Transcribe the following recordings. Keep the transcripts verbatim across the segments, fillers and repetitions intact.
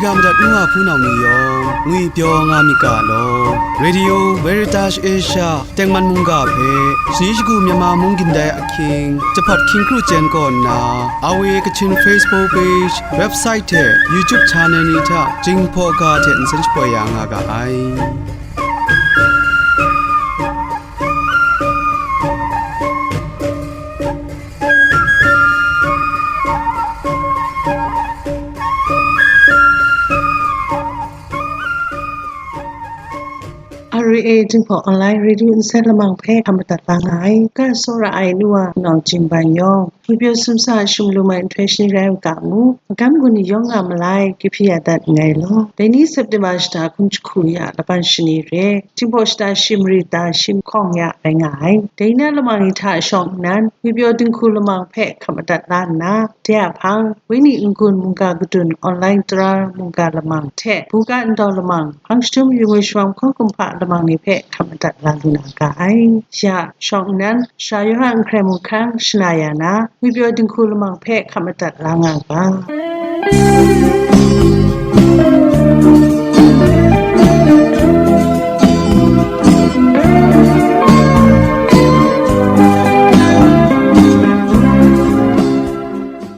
Ya madat nu wa hpunau ni yawng, ngwipyaw nga myit ga law. Radio Veritas Asia tengman mungga hpe, shani shagu Myanmar mung gindai ahkying, jahpat hkying kru chyen kaw nna, R V A Kachin Facebook page, website hte YouTube channel ni hta, Jinghpaw ga hte nsen shapoi ya nga ga ai. R V A Jinghpaw Online Radio nsen lamang hpe hkam madat la nga ai, ga tsawra ai nu wa nau Jingban yawng, ngwipyaw sumsa a shim lu mai nhtoi shani rai u ga mu, magam gun ni yawng nga malai, kyu hpyi ya dat nngai law. Dai ni September shata hkun jahku ya laban shani re, Jinghpaw shata shi mari ta shi mahkawng ya rai nga ai. Dai na lamang ni hta shawng nnan, ngwipyaw dinghku lamang hpe hkam madat la nna, de a hpang, Wenyi n-gun mungga kadun online tara mungga lamang hte, buga ndau lamang, hpang jahtum yu ngwi sharawng hkawng kumhpa lamang ni hpe hkam madat la lu na ga ai. Ya, shawng nnan, Sara Yawhan n hkrai mu hkang shana ya na, ngwipyaw dinghku lamang hpe hkam madat la nga ga.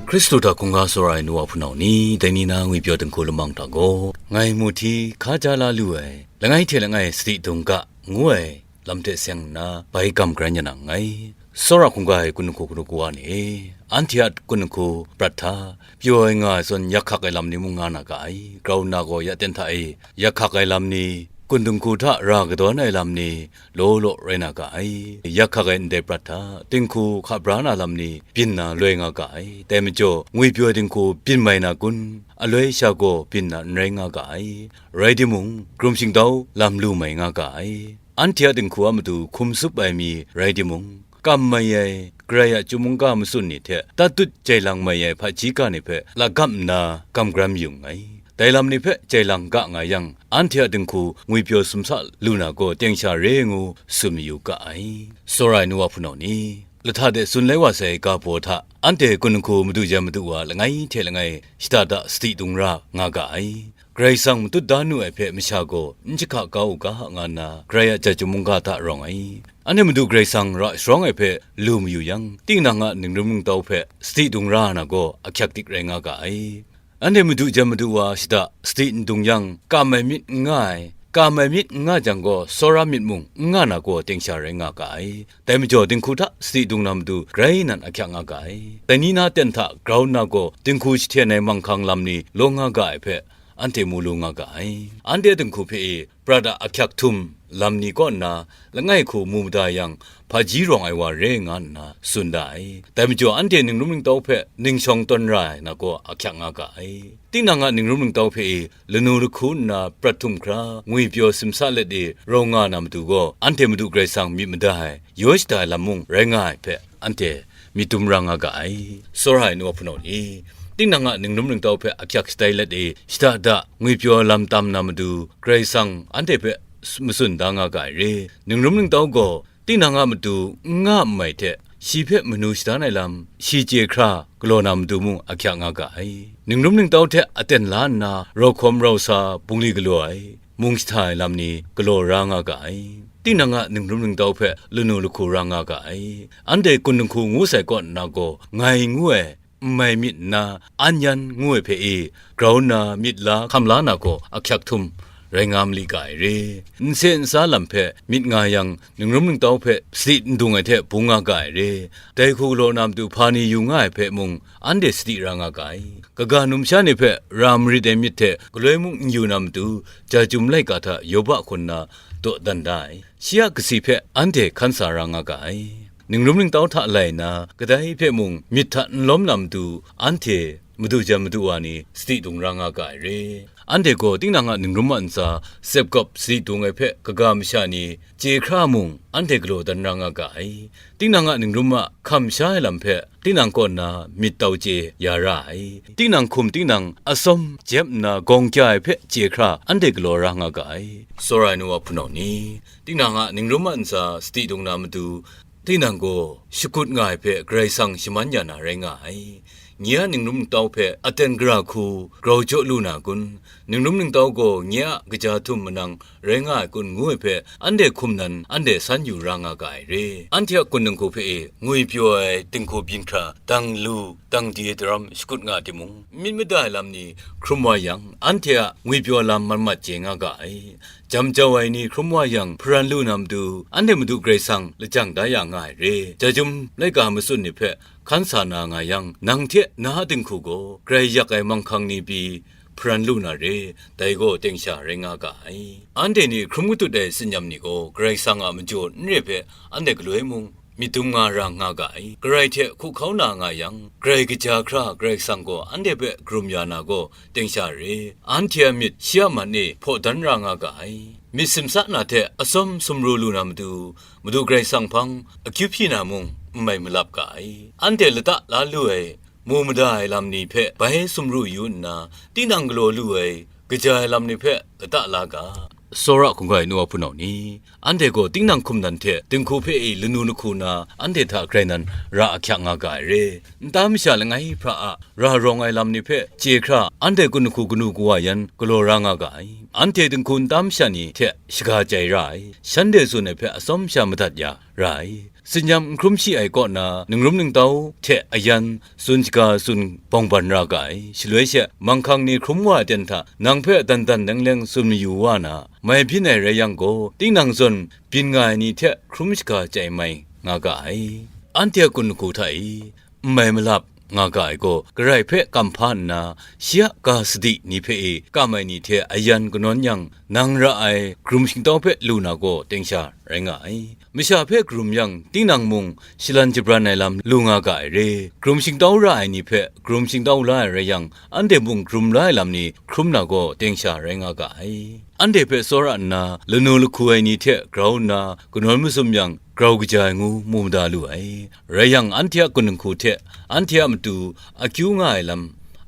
Hkristu hta hkungga tsawra ai nu wa hpunau ni, dai ni na ngwipyaw dinghku lamang hta gaw, ngai mu hti hka ja la lu ai, langai hte langai sadi dung ga, ngu ai lam hte seng nna, bai gam kran ya na nngai. Tsawra hkungga ai kun hku hkunu wa ni e, anhte a kun hku prat hta, pyaw ai nga ai zawn yak hkak ai lam ni mung nga na ga ai. Grau nna gaw ya ten hta e, yak hkak ai lam ni, kun dinghku hta ra kadawn ai lam ni, law law rai na ga ai. Yak hkak ai ndai prat hta, dinghku hka bra na lam ni, byin na loi nga ga ai. Dai majaw, ngwipyaw dinghku byin mai na kun, aloi sha gaw byin na n rai nga ga ai. Rai timung, hkrum shingtau lam lu mai nga ga ai. Anhte a dinghku a matu hkum tsup ai mi rai timung, kam mai ai, Karai a chyum mungga matsun ni hte tatut jai lang mai ai hpaji ga ni hpe lagam nna kamgram yu nngai. Dai lam ni hpe jai lang ga nga yang, anhte a dinghku ngwipyaw sumsa lu na gaw teng sha re ngu tsun mayu ga ai. Tsawra ai nu wa hpunau ni, lahta de tsun lai wa sai ga baw hta, anhte kun hku madu jan madu wa langai hte langai shada da sadi dung ra nga ga ai. Karai Kasang matut da nu ai hpe masha gaw n jahka kau u ga, nga nna Karai a jat chyum mungga hta rawng ai. Anhte Madu Karai Kasang ra sharawng ai hpe lu mayu yang, tinang a ningrum ningtau hpe sadi dung ra na gaw ahkyak dik rai nga ga ai. Anhte madu jan madu wa shada sadi n dung yang, kam ai myit n nga ai, kam ai myit n nga jang gaw, tsawra myit mung n nga na gaw teng sha rai nga ga ai. Dai majaw, dinghku hta sadi dung na matu grai nan ahkyak nga ga ai. Dai ni na ten hta grau nna gaw, dinghku jahten ai manghkang lam ni law nga ga ai hpe, anhte mu lu nga ga ai. Anhte dinghku hpe e prat a ahkyak htum lam ni kaw nna langai hku mu mada yang, hpaji rawng ai wa re nga nna tsun da ai. Dai majaw, anhte ningrum ningtau hpe ning shawng tawn ra ai na gaw ahkyak nga ga ai. Tinang a ningrum ningtau hpe e lanu lahku nna prat htum hkra ngwipyaw simsa let e rau nga na matu gaw, anhte Madu Karai Kasang myit mada ai, yaw shada ai lam mung rai nga ai hpe, anhte myit dum ra nga ga ai. Tsawra ai nu wa hpunau ni, tinang a ningrum ningtau hpe ahkyak shatai let e, shada da ngwipyaw lam tam na matu, Karai Kasang anhte hpe s-, matsun da nga ga ai re. Ningrum ningtau gaw, tinang a matu n nga n mai hte, shi hpe manu shadan ai lam, shi chye hkra galaw na matu mung ahkyak nga ga ai. Ningrum ningtau hte aten la nna, rau hkawm rau sa bungli galaw ai, mung shahta ai lam ni galaw ra nga ga ai. Tinang a ningrum ningtau hpe lanu lahku ra nga ga ai. Anhte kun dinghku ngu sai kaw nna gaw, ngai ngu ai, n mai myit nna, an yan ngu ai hpe e, grau nna myit la hkam la na gaw ahkyak htum rai nga mali ga ai re. Nse nsa lam hpe myit nga yang, ningrum ningtau hpe sadi n dung ai hte bung nga ga ai re. Dai hku galaw na matu hpa ni yu nga ai hpe mung, anhte sadi ra nga ga ai. Kaga numsha ni hpe ra marit ai myit hte galoi mung n yu na matu, jachyum laika hta Yoba hku nna dawdan da ai. Shi a kasi hpe anhte hkan sa ra nga ga ai. Ningrum ningtau hta lai nna, kadai hpe mung myit hta n lawm na matu, anhte madu jan madu wa ni sadi dung ra nga ga ai re. Anhte gaw tinang a ningrum a ntsa, sepgawp sadi dung ai hpe kaga masha ni chye hkra mung, anhte galaw dan ra nga ga ai. Tinang a ningrum a hkam sha ai lam hpe, tinang kaw nna myit tau chye ya ra ai. Tinang hkum tinang atsawm jep nna gawng kya ai hpe chye hkra, anhte galaw ra nga ga ai. Tsawra ai nu wa hpunau ni, tinang a ningrum a ntsa sadi dung na matu, tinang gaw shakut nga ai hpe Karai Kasang shaman ya na rai nga ai. nye a ningrum ningtau hpe aten gara hku grau jaw lu na kun? Ningrum ningtau gaw nye a kaja htum manang rai nga ai kun, ngu ai hpe anhte hkum nan anhte san yu ra nga ga ai re. Anhte a kun dinghku hpe e ngwipyaw ai dinghku byin hkra dang lu, dang di ai daram shakut nga timung, myit mada ai lam ni hkrum wa yang, anhte a ngwipyaw lam mat mat chye nga ga ai. Jam jau ai ni hkrum wa yang, hparan lu na matu, anhte Madu Karai Kasang lajang da ya nga ai re. Jajum laika matsun ni hpe hkan sa na nga yang, nang hte na a dinghku gaw grai yak ai manghkang ni pyi hparan lu na re, dai gaw teng sha rai nga ga ai. Anhte ni hkrum katut ai tsin-yam ni gaw Karai Kasang a majaw n re hpe anhte galoi mung myit dum nga ra nga ga ai. Grai hte hku hkau na nga yang, grai kaja hkra Karai Kasang gaw anhte hpe karum ya na gaw teng sha re. Anhte a myit shi a man e hpaw dan ra nga ga ai. Myit simsa na hte atsawm sumru lu na matu, Madu Karai Kasang hpang akyu hpyi na mung n mai malap ga ai. Anhte lata la lu ai, mu mada ai lam ni hpe bai sumru yu nna, tinang galaw lu ai, kaja ai lam ni hpe lata la ga. Tsawra hkungga ai nu wa hpunau ni, anhte gaw tinang hkum nan hte dinghku hpe e lanu lahku na anhte hta grai nan ra ahkyak nga ga ai re. Nta masha langai hpra a ra rawng ai lam ni hpe chye hkra, anhte kun lahku kanu kawa yan galaw ra nga ga ai. Anhte dinghku nta masha ni hte shaga chyai ra ai. Shanhte tsun ai hpe atsawm sha madat ya ra ai. Tsin-yam n hkrum shi ai kaw na, ningrum ningtau hte ayan tsun shaga tsun bawng ban ra ga ai. Shaloi she, manghkang ni hkrum wa ai aten hta, nang hpe dan dan leng leng tsun mayu wa na, mai byin ai rai yang gaw, tinang zawn byin nga ai ni hte hkrum shaga chyai mai nga ga ai. Anhte a kun lahku hta e, n mai malap nga ga ai gaw, Karai hpe kam hpa nna, shi a ga sadi ni hpe e kam ai ni hte ayan kanawn yang, nang ra ai karum shingtau hpe lu na gaw teng sha rai nga ai. Masha hpe karum yang, tinang mung shalan jabran ai lam lu nga ga ai re. Karum shingtau ra ai ni hpe karum shingtau la ai rai yang, anhte mung karum la ai lam ni hkrum na gaw teng sha rai nga ga ai. Anhte hpe tsawra nna, lanu lahku ai ni hte grau nna kanawn mazum yang, grau kaja ai ngu mu mada lu ai. Rai yang, anhte a kun dinghku hte anhte a matu akyu nga ai lam,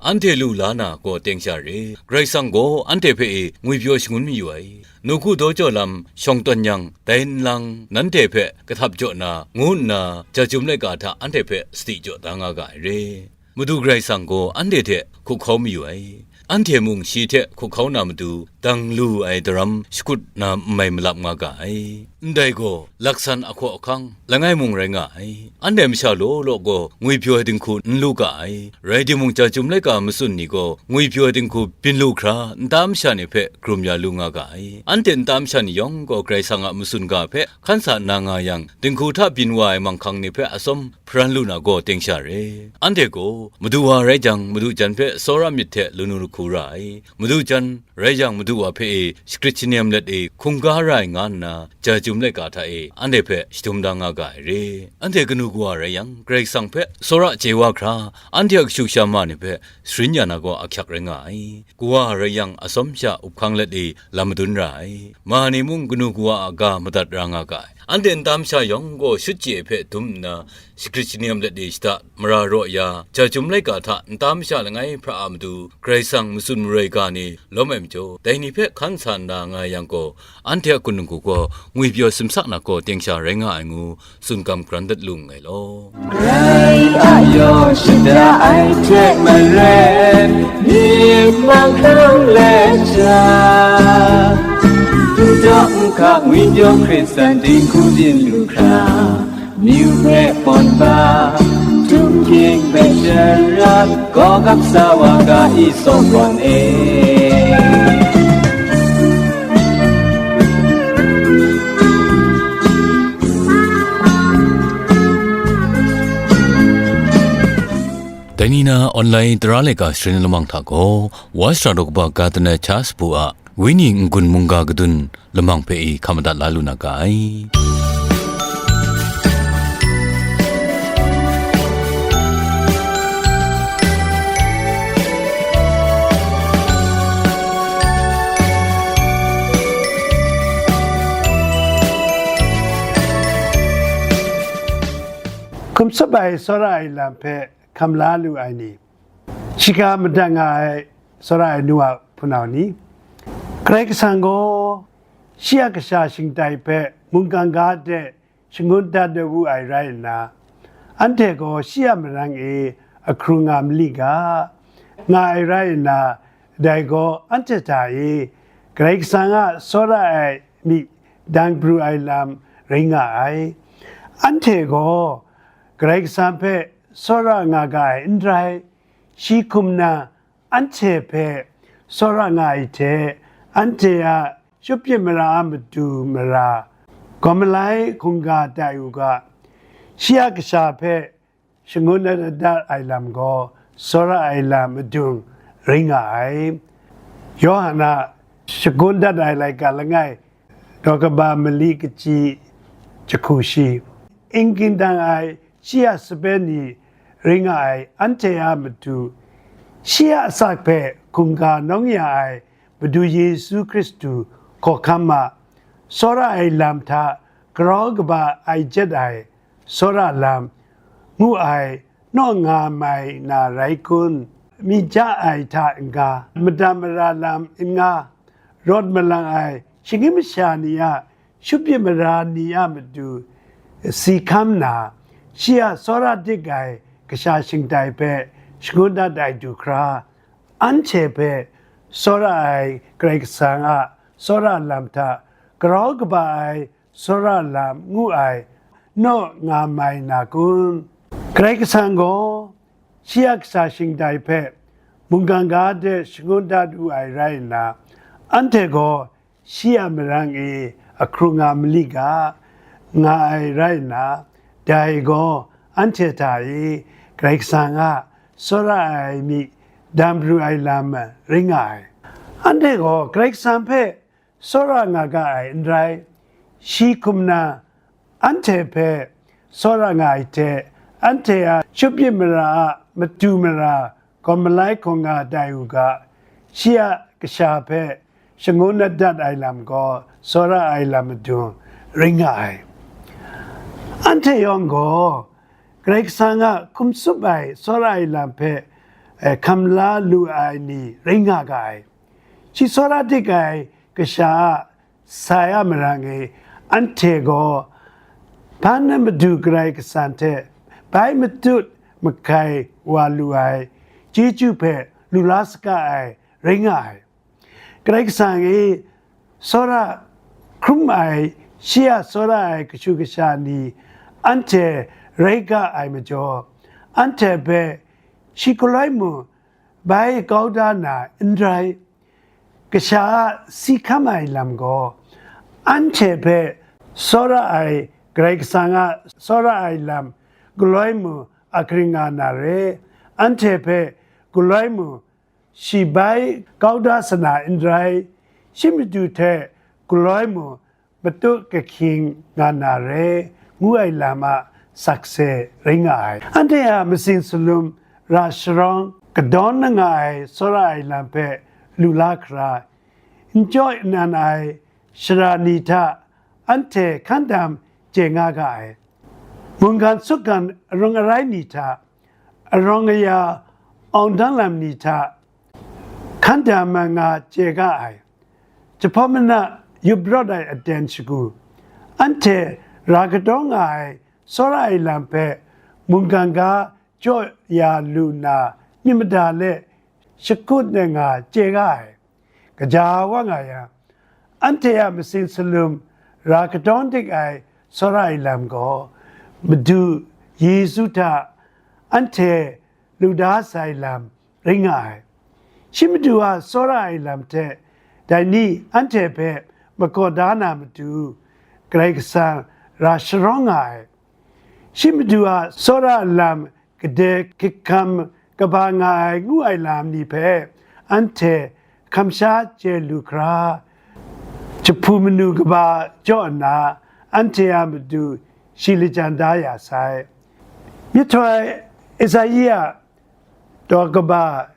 anhte lu la na gaw teng sha re. Karai Kasang gaw anhte hpe e ngwipyaw shangun mayu ai. Nawku daw jaw lam shawng tawn yang, dai nlang nanhte hpe kahtap jaw na, ngu nna, Jajum laika hta anhte hpe sadi jaw da nga ga ai re. Madu Karai Kasang gaw anhte hte hkup hkau mayu ai. Anhte mung shi hte hkup hkau na matu, dang lu ai daram shakut na n mai malap nga ga ai. Ndai gaw, laksan ahkaw ahkang langai mung rai nga ai. Anhte masha law law gaw ngwipyaw ai dinghku n lu ga ai. Rai timung, Jajum laika matsun ni gaw ngwipyaw ai dinghku byin lu hkra, nta masha ni hpe karum ya lu nga ga ai. Anhte nta masha ni yawng gaw Karai Kasang a matsun ga hpe hkan sa nna nga yang, dinghku hta byin wa ai manghkang ni hpe atsawm hparan lu na gaw teng sha re. Anhte gaw, Madu wa rai jang, Madu jan hpe tsawra myit hte lanu lahku ra ai. Madu jan rai yang, Madu wa hpe e shagrit shanem let e hkungga ra ai nga nna, Jajum laika hta e anhte hpe shadum da nga ga ai re. Anhte kanu kawa rai yang, Karai Kasang hpe tsawra chye wa hkra, anhte a kashu kasha ma ni hpe sharin ya na gaw ahkyak rai nga ai. Kawa rai yang, atsawm sha up hkang let e lam madun ra ai. Ma ni mung kanu kawa a ga madat ra nga ga ai. Anhte nta masha yawng gaw shut chye hpe dum nna, shagrit shanem let e shada mara raw ya, Jajum laika hta nta masha langai hpra a matu Karai Kasang matsun maroi ga ni lawm ai majaw, dai ni hpe hkan sa nna nga yang gaw, anhte a kun dinghku gaw ngwipyaw simsa na gaw teng sha rai nga ai ngu, tsun gam karan dat lu nngai law. Karai a yaw shada ai hte maren, myit mahkang let ja, n daw n hka ngwipyaw Hkristan dinghku byin lu hkra, myu hpe pawn ba, tum hkying hpe sharat, gaw gap sa wa ga i, Solomon e. Dai ni na online tara laika sharin lamang hta gaw, Watch Tower kaba Gardner Charles bu a Wenyi n-gun mungga kadun lamang hpe i hkam madat la lu na ga ai. Hkum tsup ai tsawra ai lam hpe hkam la lu ai ni, shiga madat nga ai tsawra ai nu wa hpunau ni, Karai Kasang gaw shi a kasha shingtai hpe mungkan ga de shangun dat de wu ai rai nna, anhte gaw shi a marang e ahkrung nga mali ga, nga ai rai nna, dai gaw anhte hta e Karai Kasang a tsawra ai myit dan pru ai lam rai nga ai. Anhte gaw Karai Kasang hpe tsawra nga ga ai n rai, shi hkum na anhte hpe tsawra nga ai hte, anhte a shut myit mara a matu mara, gaw malai hkungga tai u ga, shi a kasha hpe shangun dat dat ai lam gaw tsawra ai lam madung rai nga ai. Yawhan a shangun dat ai laika langai, daw kaba mali kaji jahku shi, n ging dang ai shi a sape ni rai nga ai anhte a matu, shi a asak hpe hkungga nawng ya ai Madu Yesu Hkristu hkawhkam a tsawra ai lam hta grau kaba ai jet ai tsawra lam ngu ai naw nga mai na rai kun? Myit ja ai hta n-ga, mada mara lam n-ga, rawt malang ai shagyim masha ni a shut myit mara ni a matu si hkam na, shi a tsawra dik ai kasha shingtai hpe shangun dat ai du hkra, anhte hpe tsawra ai Karai Kasang a tsawra lam hta grau kaba ai tsawra lam ngu ai naw nga mai na kun? Karai Kasang gaw shi a kasha shingtai hpe mungkan ga de shangun dat wu ai rai nna, anhte gaw shi a marang e ahkrung nga mali ga, nga ai rai nna, dai gaw anhte hta e Karai Kasang a tsawra ai myit dan pru ai lam rai nga ai. Anhte gaw Karai Kasang hpe tsawra nga ga ai n rai, shi hkum na anhte hpe tsawra nga ai hte, anhte a shut myit mara a matu mara gaw malai hkungga tai u ga, shi a kasha hpe shangun dat dat ai lam gaw tsawra ai lam madung rai nga ai. Anhte yawng gaw Karai Kasang a hkum tsup ai tsawra ai lam hpe, eh, hkam la lu ai ni rai nga ga ai. Shi tsawra dik ai kasha a sai a marang e, anhte gaw hpan na madu Karai Kasang hte bai matut makai wa lu ai chyeju hpe lu la saga ai rai nga ai. Karai Kasang e tsawra hkrum ai, shi a tsawra ai kashu kasha ni anhte rai ga ai majaw, anhte hpe shi galoi mung bai kau da na n rai, kasha a si hkam ai lam gaw, anhte hpe tsawra ai Karai Kasang a tsawra ai lam galoi mung akring nga na re, anhte hpe galoi mung shi bai kau da sa na n rai, shi madu hte galoi mung matut kahkying nga na re, ngu ai lam a sakse rai nga ai. Anhte a masin salum ra sharawng kadawn na nga ai tsawra ai lam hpe lu la hkra, n chyaw n an ai shara ni hta anhte hkan dam chye nga ga ai. Mungkan sutgan arung arai ni hta, arung aya awng dang lam ni hta, hkan dam nga chye ga ai. Jahpawt mana yup rawt ai aten shagu, anhte ra kadaw nga ai tsawra ai lam hpe mungkan ga jaw ya lu nna, myit mada let shakut ai nga chye ga ai. Kaja wa nga yang, anhte a masin salum ra kadawn dik ai tsawra ai lam gaw, Madu Yesu hta anhte lu da sai lam rai nga ai. Shi Madu a tsawra ai lam hte dai ni anhte hpe makaw da na matu, Karai Kasang ra sharawng nga ai. Shi Madu a tsawra lam gade hkrit hkam kaba nga ai ngu ai lam ni hpe anhte hkam sha chye lu hkra, jahpu manu kaba jaw nna, anhte a matu shi lajan da ya sai. Myihtoi Isaiah daw kaba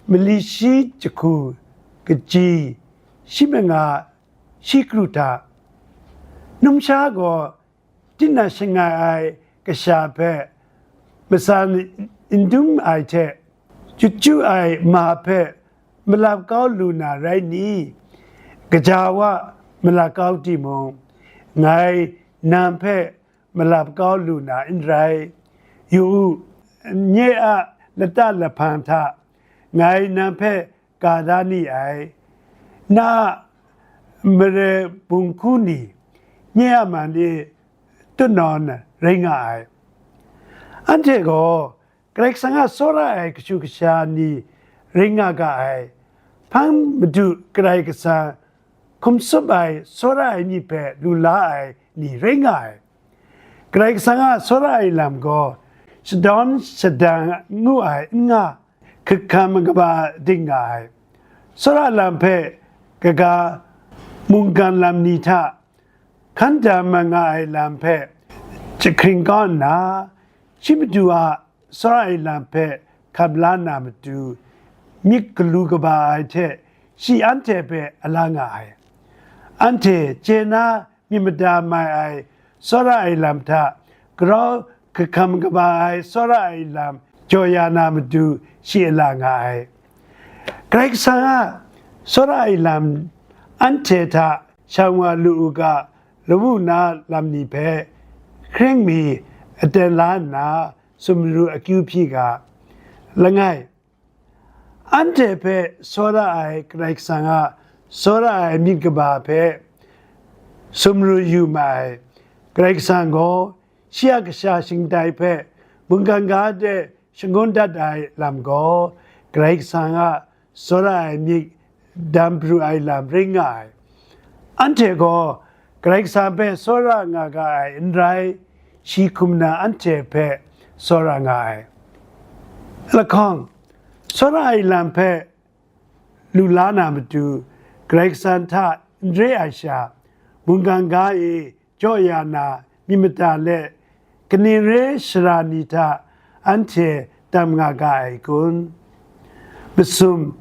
mali shi jahku kaji shi manga shi kru hta, numsha gaw tinang shangai ai kasha hpe matsan n dum ai hte, chyu chyu ai ma hpe malap kau lu na rai ni? Gaja wa malap kau timung, ngai nang hpe malap kau lu na n rai. Yu u, nye a lata lahpang hta ngai nang hpe ka da ni ai, na a mare bunghku ni, nye a man e tut nawn rai nga ai. Anhte gaw Karai Kasang a tsawra ai kashu kasha ni rai nga ga ai, hpang madu Karai Kasang hkum tsup ai tsawra ai myit hpe lu la ai ni rai nga ai. Karai Kasang a tsawra ai lam gaw shadawn shadang ngu ai n nga, hkrikhkam kaba ding nga ai. Tsawra lam hpe kaga mungkan lam ni hta hkan dam nga ai lam hpe jahkring kau nna, shi Madu a tsawra ai lam hpe hkap la na matu, myit galu kaba ai hte shi anhte hpe a la nga ai. Anhte chye na myit mada mai ai tsawra ai lam hta, grau hkrikhkam kaba ai tsawra ai lam jaw ya na matu shi a la nga ai. Karai Kasang a tsawra ai lam anhte hta shang wa lu u ga, lamu na lam ni hpe hkring mi aten la nna sumru akyu hpyi ga. Langai, anhte hpe tsawra ai Karai Kasang a tsawra ai myit kaba hpe sumru yu ma ai. Karai Kasang gaw shi a kasha shingtai hpe mungkan ga de shangun dat ai lam gaw, Karai Kasang a tsawra ai myit dam pru ai lam rai nga ai. Anhte gaw Karai Kasang hpe tsawra nga ga ai n rai, shi hkum na anhte hpe tsawra nga ai. Lahkawng, tsawra ai lam hpe lu la na matu, Karai Kasang hta n re ai sha, mungkan ga e jaw ya na myit mada let, kaning re shara ni hta anhte tam nga ga ai kun? Masum,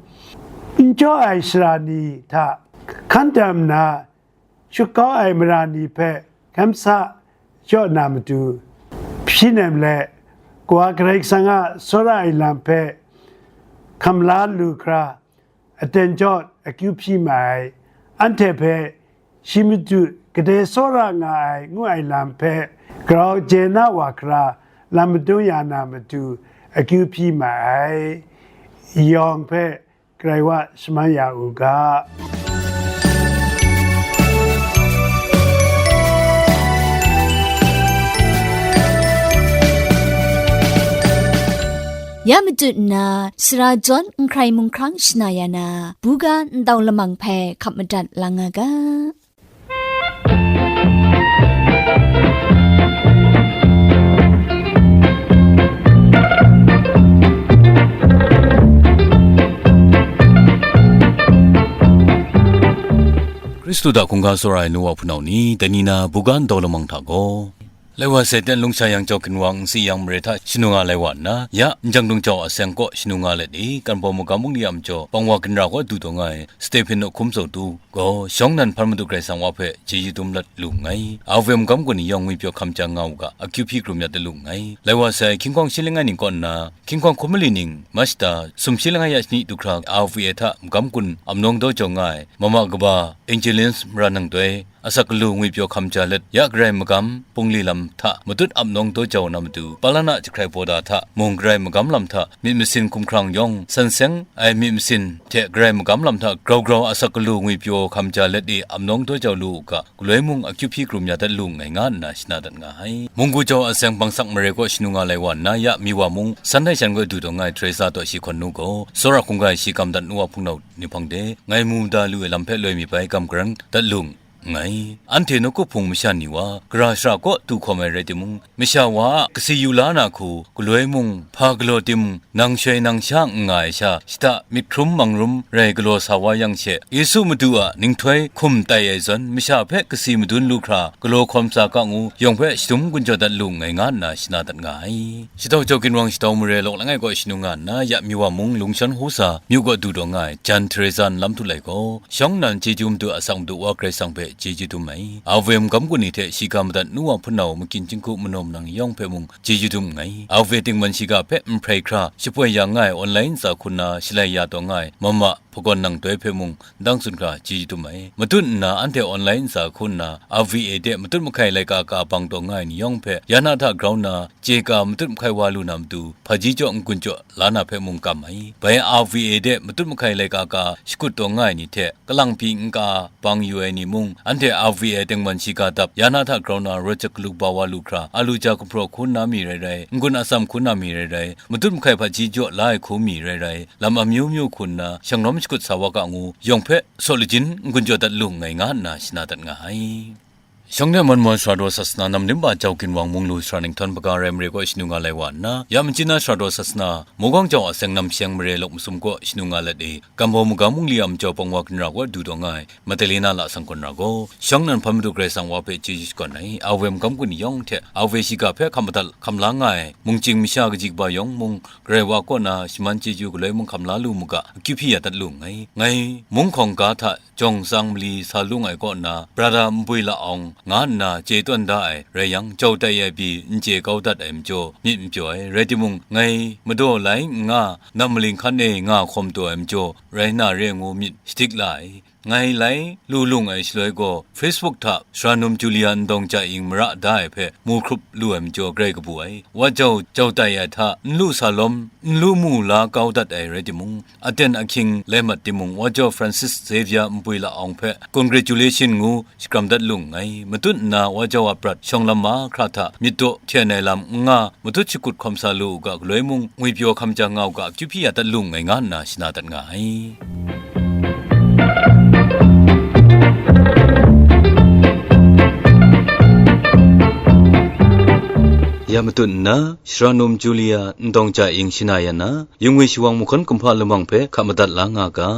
n jaw ai shara ni hta hkan tam nna, shut kau ai mara ni hpe hkam sa jaw na matu, hpyi nem let, Kawa Karai Kasang a tsawra ai lam hpe hkam la lu hkra, aten jawt akyu hpyi ma ai. Anhte hpe shi matu kadai tsawra nga ai ngu ai lam hpe grau chye na wa hkra lam madung ya na matu akyu hpyi ma ai. Yawng hpe Karai wa shaman ya u ga. Ya matut nna, sara jawn n hkrai mung hkrang shana ya na, buga ndau lamang hpe hkap madat lang nga ga. Hkristu hta hkungga tsawra ai nu wa hpunau ni, dai ni na buga ndau lamang hta gaw, lai wa sai ten lungsha yang jau ginwang n si yang mare hta shanu nga lai wa nna, ya, njang dung jau a seng kaw shanu nga let i, kan bawng magam bungli a majaw, pang wa ginra kaw du taw nga ai, Stephen hkum tso tu gaw, shawng nnan hpan Madu Karai Kasang wa hpe chyeju dum lat lu nngai. A V M magam gun ni yawng ngwipyaw hkam ja nga u ga, akyu hpyi krum ya dat lu nngai. Lai wa sai, hkying hkawng shi langai ning kaw nna, hkying hkawng hkum mali ning, March da, sumshi langai ya shani du hkra, A V A hta magam gun amnawng daw jau nga ai, mama kaba, Angelins mara nang doi, asak galu ngwipyaw hkam ja let, ya Karai magam, bungli lam hta matut ap nawng daw jau na matu, Palana jahkrai baw da hta mung Karai magam lam hta myit masin hkumhkrang yawng, san seng ai myit masin hte Karai magam lam hta grau grau asak galu ngwipyaw hkam ja let e ap nawng daw jau lu u ga, galoi mung akyu hpyi krum ya dat lu nngai nga nna shana dat nga ai. Munggu jau a seng bangsak mare kaw shanu nga lai wa nna, ya Miwa mung san dai shan gaw du taw nga ai Teresa taw shi hkawn nu gaw, tsawra hkungga e shi kam dat nu wa hpungnau ni hpang de, ngai mu da lu ai lam hpe loi mi bai gam garan dat lu nngai. Anhte nawku hpung masha ni wa, gara shara kaw du hkawm ai rai timung, masha wa a kasi yu la na hku, galoi mung, hpa galaw tim, nang shoi nang sha n nga ai sha, shada myit hkrum mang rum rai galaw sa wa yang she, Yesu Madu a ninghtoi hkum tai ai zawn, masha hpe kasi madun lu hkra, galaw hkawm sa ga ngu, yawng hpe shadum gun jaw dat lu nngai nga nna shana dat nga ai. Shadau jau ginwang shadau mare lawk langai kaw shanu nga nna, ya Miwa mung lungshawn hku sa, myu kaw du taw nga ai, jan Teresa nlam htu lai gaw, shawng nnan chyeju madu asak madu Wa Karai Kasang hpe chyeju dum ai. Awe magam gun ni hte shiga madat nu wa hpunau makyin jinghku manaw manang yawng hpe mung chyeju dum nngai. Awe tingman shiga hpe nhprai hkra shapoi ya nga ai online ntsa hku nna shalai ya taw nga ai mama hpakawn nang toi hpe mung ndang tsun hkra chyeju dum ai. Matut nna anhte online ntsa hku nna R V A de matut mahkai laika ka bang taw nga ai ni yawng hpe ya na hta grau nna chye ka matut mahkai wa lu na matu, hpaji jaw n-gun jaw la na hpe mung kam ai. Bai R V A de matut mahkai laika ka shakut taw nga ai ni hte, kalang pyi n-ka bang yu ai ni mung, anhte R V A tengman shiga dap ya na hta grau na rawt jahkalum ba wa lu hkra, alu ja gumhpraw hku nna mi rai rai, n-gun atsam hku nna mi rai rai, matut mahkai hpaji jaw la ai hku mi rai rai, lam amyu myu hku nna shanglawm shakut sa wa ga ngu, yawng hpe saw lajin n-gun jaw dat lu nngai nga nna shana dat nga ai. Shawng de Mon Mon Sara Daw Sasana Nam Limba Jau Ginwang Munglu Sara Ninghtawng Hpaga Rai Mare kaw shanu nga lai wa nna, ya Machyin na Sara Daw Sasana Mogang Jau Aseng Nam Sheng Mare Lawk Masum kaw shanu nga let e, Kambau Magam Mungli a majaw pawng wa ginra kaw du taw nga ai Madalena Lasang Kawn Ra gaw, shawng nan hpan Madu Karai Kasang wa hpe chyeju shakawn ai, Awe magam gun yawng hte Awe shiga hpe hkam madat hkam la nga ai, mungchying masha kaji kaba yawng mung, Karai wa kaw na shaman chyeju galoi mung hkam la lu mu ga, akyu hpyi ya dat lu nngai. Ngai mung hkawng ga hta jawng tsang mali sa lung ai kaw na, Brother Npui La Awng nga nna chye tawn da ai rai yang, jau tai ai pyi n chye kau dat ai majaw, myit n pyaw ai, rai timung, ngai madaw lai n nga, nam maling hkan e nga hkawm taw ai majaw, rai na re ngu myit shadik la ai. Ngai lai lu lung ai shaloi gaw, Facebook hta Sara Num Julia Ndawng Ja Ing mara da ai hpe mu hkrup lu ai majaw grai kabu ai. Wa jau, jau tai ai hta n lu sa lawm, n lu mu la kau dat ai rai timung, aten ahkying lai mat timung, Wa Jau Francis Xavier Npui La Awng hpe congratulation ngu shakram dat lu nngai. Matut nna Wa Jau a prat shawng lam mahkra hta myit daw hten ai lam n nga, matut shakut hkawm sa lu u ga, galoi mung ngwipyaw hkam ja nga u ga, akyu hpyi ya dat lu nngai nga nna shana dat nga ai. Ya matut nna, Sara Num Julia Ndawng Ja Ing shana ya na, Yungwi shawang mahkawn kumhpa lamang hpe hka madat la nga ga.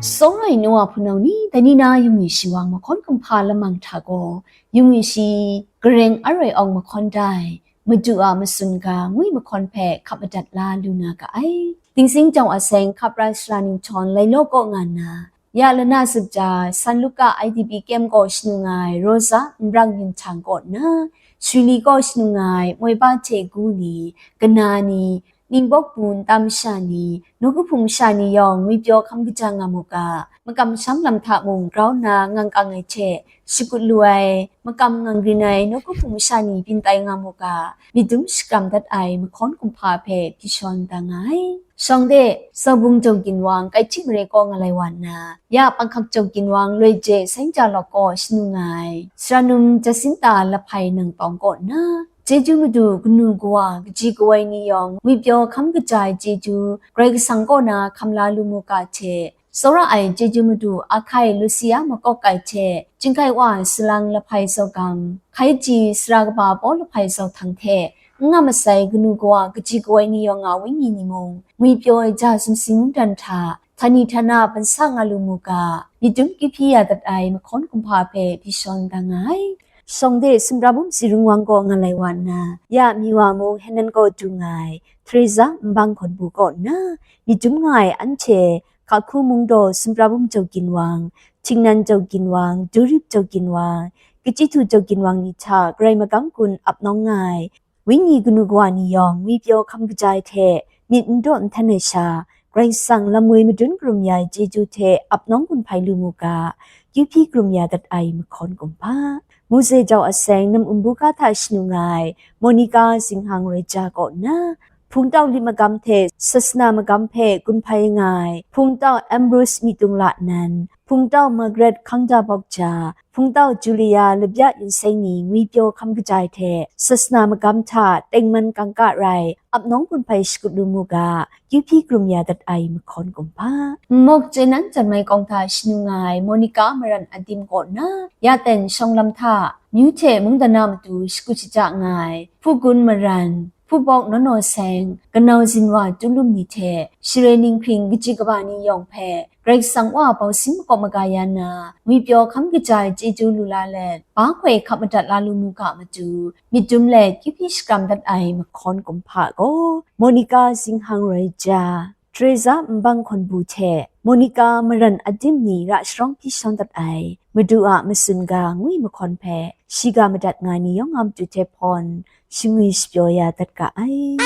Sawng ai nu a hpunau ni, dai ni na Yungwi shawang mahkawn kumhpa lamang hta gaw, Yungwi shi gareng aroi awng mahkawn da ai, Madu a matsun ga ngwi mahkawn hpe hka madat la lu na ga ai. Dingsing jau aseng hkap rai Sara Ninghtawng Lailawk kaw nga nna, ya lana zup ja San Luka I D P kem gaw shanu nga ai Rosa Nbrang Yinhtang kaw nna, Shwili kaw shanu nga ai Moiba Hte Gu ni, Kana ni, Ningbawk Bu Nta masha ni, Nawkahpung masha ni yawng ngwipyaw hkam kaja nga mu ga, makam masham lam hta mung grau nna ngang kang ai hte, shakut lu ai, makam ngang rin ai Nawkahpung masha ni byin tai nga mu ga, myit dum shakram dat ai mahkawn kumhpa hpe hpyi shawn da nga ai. Shawng de, Saubung Jau Ginwang Kaihti Mare kaw nga lai wa nna, ya Panghkak Jau Ginwang Loi Je Sainja Lawk kaw shanu nga ai, Sara Num Jacinta Lahpai Nang Tawng kaw nna, chyeju madu kanu kawa kaji kawai ni yawng ngwipyaw hkam kaja ai chyeju Karai Kasang kaw na hkam la lu mu ga hte, tsawra ai chyeju madu Ahkai Lusia Makawk Kai hte, Chyinghkai Wa Salang Lahpai Zaw Gam, Hkaiji Sara Kaba Paw Lahpai Zaw Htang hte, n nga masai kanu kawa kaji kawai ni yawng a wenyi ni mung, ngwipyaw ai ja sumsing mungdan hta, htani htana ban sa nga lu mu ga, myit dum kyu hpyi ya dat ai mahkawn kumhpa hpe hpyi shawn da nga ai. Shawng de, Sumprabum Tsi Rung Wang kaw nga lai wa nna, ya Miwa mung Henan kaw du nga ai, Theresa Nbang Hkawn Bu kaw nna, myit dum nga ai anhte, Hkahku Mungdaw Sumprabum Jau Ginwang, Htingnan Jau Ginwang, Durip Jau Ginwang, Kachyitu Jau Ginwang ni hta Karai magam gun ap nawng nga ai, wenyi kanu kawa ni yawng ngwipyaw hkam kaja ai hte myit n daw n htan ai sha, Karai Kasang lam woi madun karum ya ai chyeju hte ap nawng gun hpai lu mu ga, kyu hpyi karum ya dat ai mahkawn kumhpa. Mose jau aseng Nam Umbuka hta shanu nga ai Monica Zinghang Roi Ja kaw nna, Hpungtau lit magam hte Sasana magam hpe gun hpai nga ai Hpungtau Ambrose Myitdung La Nan, Hpungtau Margaret Hkangda Bawk Ja, Hpungtau Julia Labya Yun Seng ni ngwipyaw hkam kaja ai hte, Sasana magam hta tengman kangka rai, ap nawng gun hpai shakut lu mu ga, kyu hpyi karum ya dat ai mahkawn kumhpa. Mawk Chyenan Janmai Kawng hta shanu nga ai Monica Maran Adim kaw nna, ya ten shawng lam hta, myu hte mungdan a matu shakut shaja nga ai, Hpugun Maran, hpupawk naw naw seng, kanau zinwa tulum ni hte, share ninghpring kaji kaba ni yawng hpe, Karai Kasang Wa bausin makawp maga ya nna, ngwipyaw hkam kaja ai chyeju lu la let, ba hkoi hkap madat la lu mu ga matu, myit dum let kyu hpyi shakram dat ai mahkawn kumhpa gaw, Monica Zinghang Roy Ja, Teresa Nbang Hkawnbu hte Monica Maran Adim ni ra sharawng hpyi shawng dat ai Madu a Matsun Ga ngwi mahkawn hpe shiga madat nga ai ni yawng a matu hte hpawn shingwi shapyaw ya dat ga ai.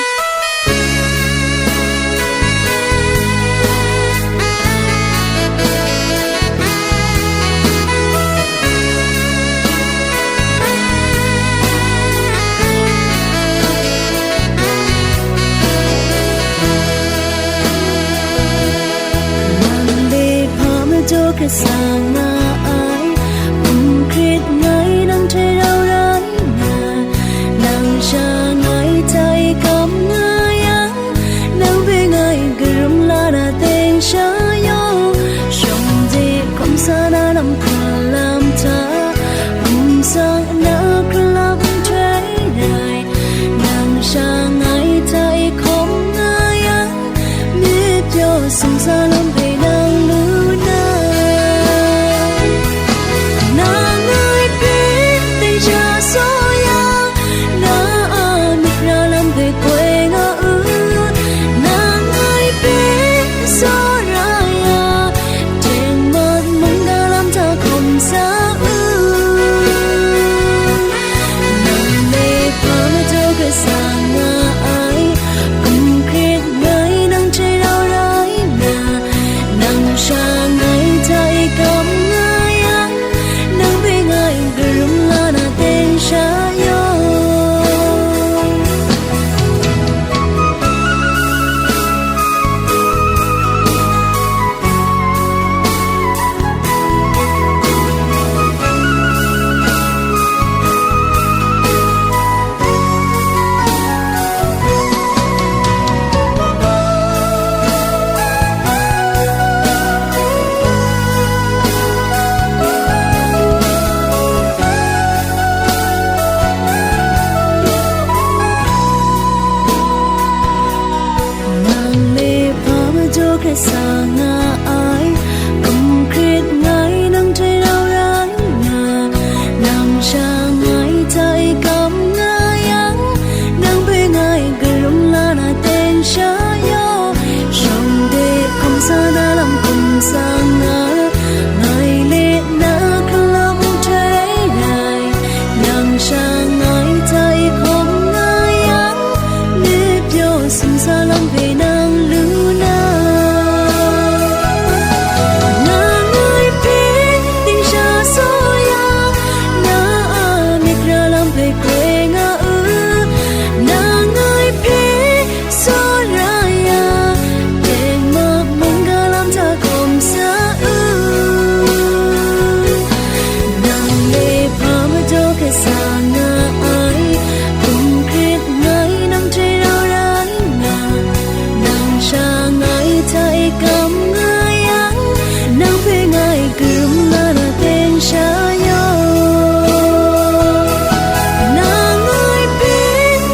Nang de hpa majaw hkra sa nga ai, hkum hkrit ngai nang hte rau rai nna, nang sha ngai hta e kam nga yang, nang hpe ngai karum la na teng sha yawng, shawng de hkawm sa na lam hkra lam hta, hkum sang na hkra lam nhtoi rai, nang sha ngai hta e hkawm nga yang, myit pyaw sum sa lam hpe nang lu na. Nang ngai hpe teng sha saw yang, na a myit ra lam hpe koi nga u. Nang ngai hpe tsawra ya, tengman mungga lam hta hkawm sa u. Nang de hpa majaw hkra sa nga ai, hkum hkrit ngai nang hte rau rai nna, nang sha ngai hta e kam nga yang, nang hpe ngai karum la na teng sha yawng. Nang me hpa majaw hkra sa nga ai, hkum hkrit ngai nang hte rau rai nna, nang sha ngai hta e kam nga yang, nang hpe ngai karum la na teng sha yawng, shawng de hkawm sa na lam hkum sang nga, ngai le na hkra lam nhtoi rai, nang sha ngai hta e hkawm nga yang, myit pyaw sum sa lam hpe nang lu na. Nang ngai hpe ding sha saw yang, na a myit ra lam hpe koi nga u. Nang ngai hpe tsawra ya, tengman mungga lam hta hkawm sa u. Nang le hpa majaw hkra sa nga ai, hkum hkrit ngai nang hte rau rai nna, nang sha ngai hta e kam nga yang, nang hpe ngai karum la na teng sha yawng, nang ngai hpe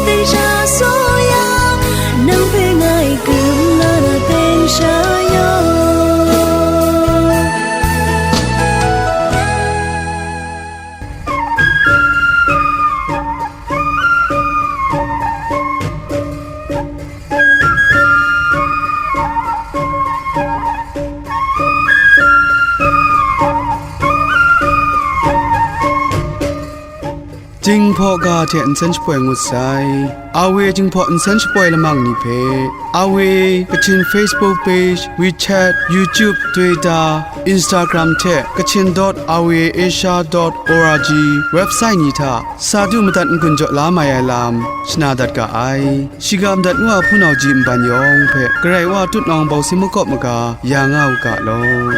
teng sha saw yang, nang hpe ngai karum la na teng sha yawng. Jinghpaw ga hte nsen shapoi ngut sai. Awe Jinghpaw nsen shapoi lamang ni hpe, Awe Kachin Facebook page, WeChat, YouTube, Twitter, Instagram hte Kachin dot awe asia dot org website ni hta sa du madat n-gun jaw la mai ai lam shana dat ga ai. Shiga madat ngu a hpunau ji nban yawng hpe Karai Wa tutnawng bausin makawp maga ya nga u ga law.